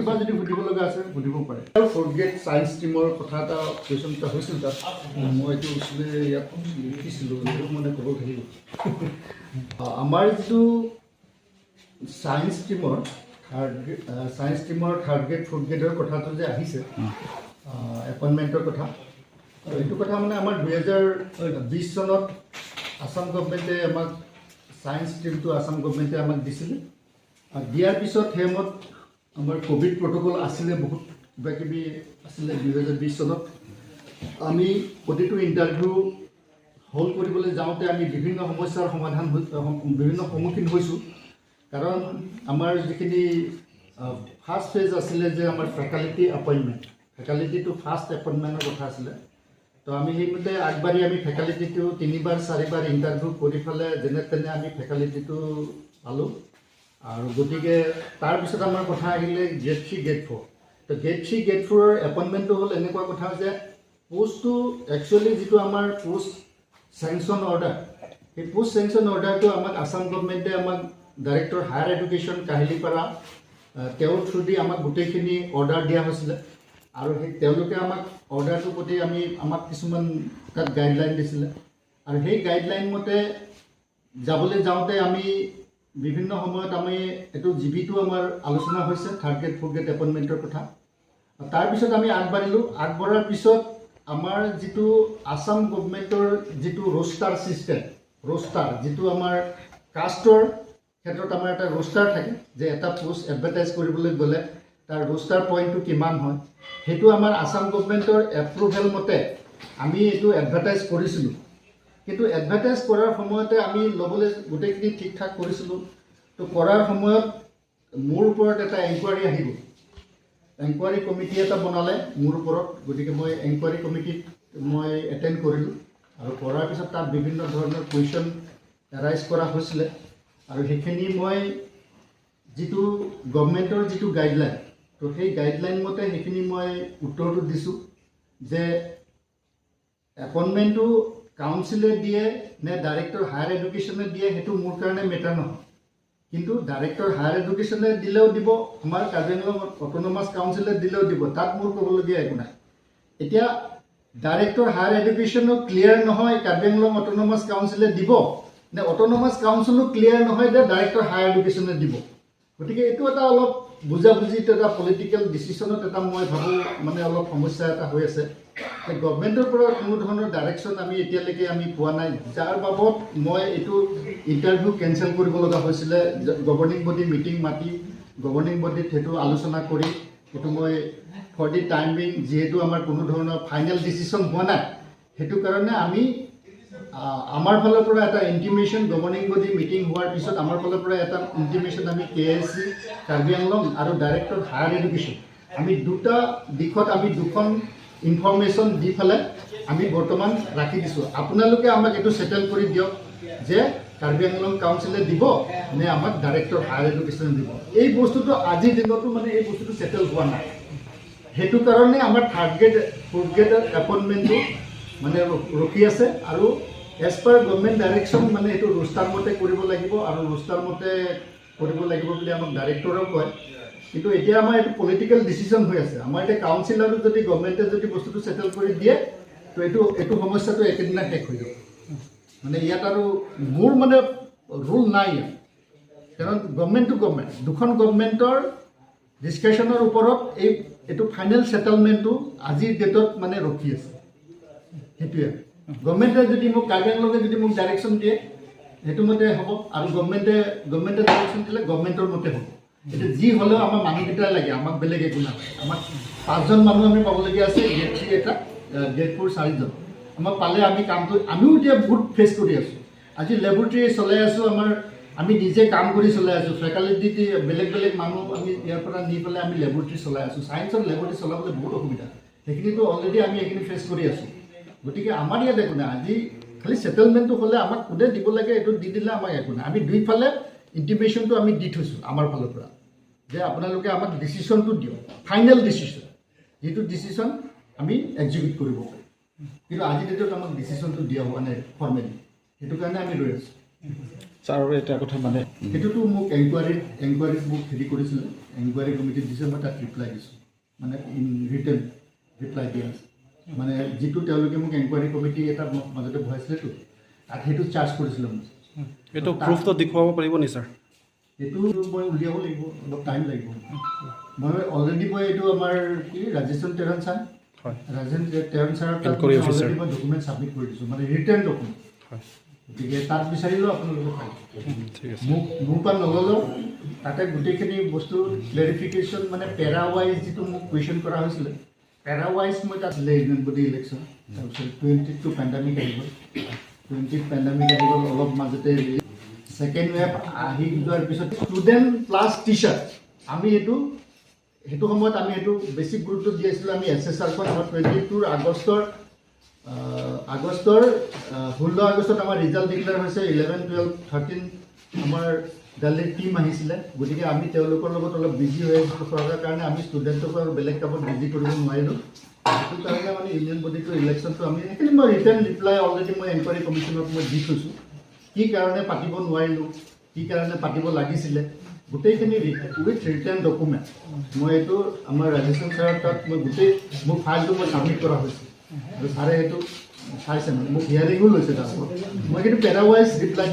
কিবা যদি সুধিব লগা আছে, সুধিব পাৰে। আৰু ফ'ৰ্থ গ্ৰেড ছায়েন্স ষ্ট্ৰীমৰ কথা এটা, কুৱেশ্যন এটা হৈছিল তাত। মই এইটো একচুৱেলি ইয়াত লিখিছিলোঁ, সেইটো মানে ক'ব থাকিব। আমাৰ যিটো ছায়েন্স ষ্ট্ৰীমৰ থাৰ্ড গ্ৰেড, ছায়েন্স ষ্ট্ৰীমৰ থাৰ্ড গ্ৰেড, ফ'ৰ্থ গ্ৰেডৰ কথাটো যে আহিছে, এপইণ্টমেণ্টৰ কথা, আৰু এইটো কথা মানে আমাৰ 2020 চনত আছাম গভমেণ্টে আমাক ছায়েন্স ষ্ট্ৰীমটো আছাম গভমেণ্টে আমাক দিছিলে। আৰু দিয়াৰ পিছত সেই সময়ত আমাৰ ক'ভিড প্ৰট'কল আছিলে, বহুত কিবা কিবি আছিলে। 2020 চনত আমি প্ৰতিটো ইণ্টাৰভিউ হল কৰিবলৈ যাওঁতে আমি বিভিন্ন সমস্যাৰ সমাধান হৈ বিভিন্ন সন্মুখীন হৈছোঁ। কাৰণ আমাৰ যিখিনি ফাৰ্ষ্ট ফেজ আছিলে যে আমাৰ ফেকাল্টি এপইণ্টমেণ্ট, ফেকাল্টিটো ফাৰ্ষ্ট এপইণ্টমেণ্টৰ কথা আছিলে। তো আমি সেইমতে আগবাঢ়ি আমি ফেকাল্টিটো তিনিবাৰ চাৰিবাৰ ইণ্টাৰভিউ কৰি পেলাই যেনে তেনে আমি ফেকাল্টিটো পালোঁ। আৰু গতিকে তাৰপিছত আমাৰ কথা আহিলে গ্ৰেড 3, গ্ৰেড 4। তো গ্ৰেড 3, গ্ৰেড 4ৰ এপইণ্টমেণ্টটো হ'ল এনেকুৱা কথা যে পষ্টটো একচুৱেলি যিটো আমাৰ পোষ্ট চেংচন অৰ্ডাৰ, সেই পোষ্ট চেংচন অৰ্ডাৰটো আমাক আছাম গভমেণ্টে আমাক ডাইৰেক্টৰ হায়াৰ এডুকেশ্যন কাহিলীপাৰা, তেওঁৰ থ্ৰু দি আমাক গোটেইখিনি অৰ্ডাৰ দিয়া হৈছিলে। আৰু সেই তেওঁলোকে আমাক অৰ্ডাৰটোৰ প্ৰতি আমাক কিছুমান তাত গাইডলাইন দিছিলে। আৰু সেই গাইডলাইন মতে যাবলৈ যাওঁতে আমি বিভিন্ন সময়ত আমি এইটো জিবিটো আমাৰ আলোচনা হৈছে থাৰ্ড গ্ৰেড, ফ'ৰ্থ গ্ৰেড এপইণ্টমেণ্টৰ কথা। তাৰপিছত আমি আগবাঢ়িলোঁ। আগবঢ়াৰ পিছত আমাৰ যিটো আছাম গভমেণ্টৰ যিটো ৰোষ্টাৰ ছিষ্টেম, ৰোষ্টাৰ যিটো আমাৰ কাষ্টৰ ক্ষেত্ৰত আমাৰ এটা ৰোষ্টাৰ থাকে যে এটা পোষ্ট এডভাৰটাইজ কৰিবলৈ গ'লে তাৰ ৰোষ্টাৰ পইণ্টটো কিমান হয়, সেইটো আমাৰ আছাম গভমেণ্টৰ এপ্ৰুভেল মতে আমি এইটো এডভাৰটাইজ কৰিছিলোঁ। কিন্তু এডভাৰটাইজ কৰাৰ সময়তে আমি ল'বলৈ গোটেইখিনি ঠিক ঠাক কৰিছিলোঁ। তো কৰাৰ সময়ত মোৰ ওপৰত এটা এনকুৱাৰী আহি গ'ল। এনকুৱাৰী কমিটি এটা বনালে মোৰ ওপৰত। গতিকে মই এনকুৱাৰী কমিটিত মই এটেণ্ড কৰিলোঁ। আৰু কৰাৰ পিছত তাত বিভিন্ন ধৰণৰ কুৱেশ্যন এৰাইজ কৰা হৈছিলে। আৰু সেইখিনি মই যিটো গভমেণ্টৰ যিটো গাইডলাইন, তো সেই গাইডলাইন মতে সেইখিনি মই উত্তৰটো দিছোঁ যে এপইণ্টমেণ্টটো কাউন্সিলে দিয়ে নে ডাইৰেক্টৰ হায়াৰ এডুকেশ্যনে দিয়ে, সেইটো মোৰ কাৰণে মেটাৰ নহয়। কিন্তু ডাইৰেক্টৰ হায়াৰ এডুকেশ্যনে দিলেও দিব, আমাৰ কাৰ্বি আংলং অট'নমাছ কাউন্সিলে দিলেও দিব, তাত মোৰ ক'বলগীয়া একো নাই। এতিয়া ডাইৰেক্টৰ হায়াৰ এডুকেশ্যনো ক্লিয়াৰ নহয় কাৰ্বি আংলং অট'নমাছ কাউন্সিলে দিব নে অট'নমাছ কাউন্সিলো ক্লিয়াৰ নহয় যে ডাইৰেক্টৰ হায়াৰ এডুকেশ্যনে দিব। গতিকে এইটো এটা অলপ বুজাবুজিত এটা পলিটিকেল ডিচিশ্যনত এটা মই ভাবোঁ মানে অলপ সমস্যা এটা হৈ আছে যে গভমেণ্টৰ পৰা কোনো ধৰণৰ ডাইৰেকশ্যন আমি এতিয়ালৈকে আমি পোৱা নাই, যাৰ বাবদ মই এইটো ইণ্টাৰভিউ কেঞ্চেল কৰিব লগা হৈছিলে। গভৰ্ণিং বডি মিটিং মাতি গভৰ্ণিং বডিত সেইটো আলোচনা কৰি সেইটো মই ফৰ the time being, যিহেতু আমাৰ কোনো ধৰণৰ ফাইনেল ডিচিশ্যন হোৱা নাই, সেইটো কাৰণে আমি আমাৰ ফালৰ পৰা এটা ইণ্টিমেশ্যন, গভৰ্ণিং বডি মিটিং হোৱাৰ পিছত আমাৰ ফালৰ পৰা এটা ইণ্টিমেশ্যন আমি কেএচি কাৰ্বি আংলং আৰু ডাইৰেক্টৰ হায়াৰ এডুকেশ্যন, আমি দুটা দিশত আমি দুখন ইনফৰ্মেশ্যন দি পেলাই আমি বৰ্তমান ৰাখি দিছোঁ। আপোনালোকে আমাক এইটো ছেটেল কৰি দিয়ক যে কাৰ্বি আংলং কাউন্সিলে দিব নে আমাক ডাইৰেক্টৰ হায়াৰ এডুকেশ্যনে দিব। এই বস্তুটো আজিৰ দিনতো মানে এই বস্তুটো ছেটেল হোৱা নাই। সেইটো কাৰণে আমাৰ থাৰ্ড গ্ৰেড, ফ'ৰ্থ গ্ৰেডৰ এপইণ্টমেণ্টটো মানে ৰখি আছে। আৰু এজ পাৰ গভমেণ্ট ডাইৰেকশ্যন মানে এইটো ৰোষ্টাৰ মতে কৰিব লাগিব আৰু ৰোষ্টাৰ মতে কৰিব লাগিব বুলি আমাক ডাইৰেক্টৰেও কয়। কিন্তু এতিয়া আমাৰ এইটো পলিটিকেল ডিচিশ্যন হৈ আছে। আমাৰ এতিয়া কাউন্সিলাৰো যদি গভমেণ্টে যদি বস্তুটো ছেটেল কৰি দিয়ে, তো এইটো সমস্যাটো একেদিনা শেষ হৈ যাব। মানে ইয়াত আৰু মোৰ মানে ৰোল নাই ইয়াত, কাৰণ গভমেণ্ট টু গভমেণ্ট দুখন গভমেণ্টৰ ডিছকাশ্যনৰ ওপৰত এইটো ফাইনেল ছেটেলমেণ্টটো আজিৰ ডেটত মানে ৰখি আছে। সেইটোৱে, গভমেণ্টে যদি মোক, কাৰ্বি আংলঙে যদি মোক ডাইৰেকশ্যন দিয়ে, সেইটো মতে হ'ব। আৰু গভমেণ্টে ডাইৰেকশ্যন দিলে গভমেণ্টৰ মতে হ'ব। এতিয়া যি হ'লেও আমাৰ মানুহকেইটাই লাগে, আমাক বেলেগ একো নালাগে। আমাক পাঁচজন মানুহ আমি পাবলগীয়া আছে, গ্ৰেড 3 এটা, গ্ৰেড 4 চাৰিজন। আমাক পালে আমি কামটো, আমিও এতিয়া বহুত ফেচ কৰি আছোঁ। আজি লেবৰেটৰী চলাই আছোঁ আমাৰ, আমি নিজে কাম কৰি চলাই আছোঁ। ফেকাল্টি বেলেগ বেলেগ মানুহ আমি ইয়াৰ পৰা নি পেলাই আমি লেবৰেটৰী চলাই আছোঁ। ছায়েন্সৰ লেবৰেটৰী চলাবলৈ বহুত অসুবিধা। সেইখিনিতো অলৰেডি আমি সেইখিনি ফেচ কৰি আছোঁ। গতিকে আমাৰ ইয়াত একো নাই। আজি খালি ছেটেলমেণ্টটো হ'লে, আমাক কোনে দিব লাগে এইটো দি দিলে আমাক একো নাই। আমি দুইফালে ইণ্টিমেশ্যনটো আমি দি থৈছোঁ আমাৰ ফালৰ পৰা যে আপোনালোকে আমাক ডিচিশ্যনটো দিয়ক, ফাইনেল ডিচিশ্যন, যিটো ডিচিশ্যন আমি এক্সিকিউট কৰিব পাৰিম। কিন্তু আজিৰ ডেটত আমাক ডিচিশ্যনটো দিয়া হোৱা নাই ফৰ্মেলি, সেইটো কাৰণে আমি ৰৈ আছোঁ। ছাৰ, আৰু এটা কথা মানে সেইটোতো মোক এনকুৱাৰীত মোক হেৰি কৰিছিলে, এনকুৱাৰী কমিটিত দিছে, মই তাত ৰিপ্লাই দিছোঁ, মানে ইন ৰিটেন ৰিপ্লাই দিয়া আছে। মানে যিটো তেওঁলোকে মোক এনকুৱাৰী কমিটি এটা মাজতে বহাইছিলেতো, তাত সেইটো চাৰ্জ কৰিছিলে মোক। এইটো প্ৰুফটো দেখুৱাব পাৰিব নি ছাৰ? এইটো মই উলিয়াব লাগিব, অলপ টাইম লাগিব। মই অলৰেডি মই এইটো আমাৰ কি ৰাজেশ্বৰ টেৰণ ছাৰ, ৰাজেন টেৰণ ছাৰৰ তাত Enquiry officer. Already মই ডকুমেণ্ট ছাবমিট কৰি দিছোঁ, মানে ৰিটেন ডকুমেণ্ট। গতিকে তাত বিচাৰিলেও আপোনালোকে পাৰিব। ঠিক আছে। মোক মোৰ পৰা নল'লেও তাতে গোটেইখিনি বস্তু ক্লেৰিফিকেশ্যন, মানে পেৰা ৱাইজ যিটো মোক কুৱেশ্যন কৰা হৈছিলে, পেৰা ৱাইজ মই তাত আছিলে। ইউনিয়ন বডি ইলেকশ্যন, তাৰপিছত 20টো পেণ্ডামিক আহি গ'ল। 20ত পেণ্ডামিক আহি গ'ল, অলপ মাজতে ছেকেণ্ড ৱেভ আহি যোৱাৰ পিছত ষ্টুডেণ্ট প্লাছ টিচাৰ, আমি সেইটো সময়ত আমি সেইটো বেছি গুৰুত্ব দি আছিলোঁ। আমি এছ এছ আৰখন আমাৰ 22ৰ আগষ্টৰ 16 আগষ্টত আমাৰ ৰিজাল্ট ডিক্লেয়াৰ হৈছে। 11, 12, 13 আমাৰ দিল্লীৰ টীম আহিছিলে। গতিকে আমি তেওঁলোকৰ লগত অলপ বিজি হৈ আছিলোঁ থকাৰ কাৰণে আমি ষ্টুডেণ্টকো আৰু বেলেগ কামত বিজি কৰিব নোৱাৰিলোঁ। সেইটো কাৰণে মানে ইউনিয়ন বডিটোৰ ইলেকশ্যনটো আমি সেইখিনি মই ৰিটেন ৰিপ্লাই অলৰেডি মই এনকুৱাৰী কমিশ্যনত মই দি থৈছোঁ, কি কাৰণে পাতিব নোৱাৰিলোঁ, কি কাৰণে পাতিব লাগিছিলে, গোটেইখিনি উইথ ৰিটেন ডকুমেণ্ট মই এইটো আমাৰ ৰাজেশ্বৰ ছাৰৰ তাত মই গোটেই মোৰ ফাইলটো মই ছাবমিট কৰা হৈছে আৰু ছাৰে সেইটো চাইছে, মানে মোক হিয়াৰিঙো লৈছে তাৰ ওপৰত। মই কিন্তু পেৰা ৱাইজ ৰিপ্লাই।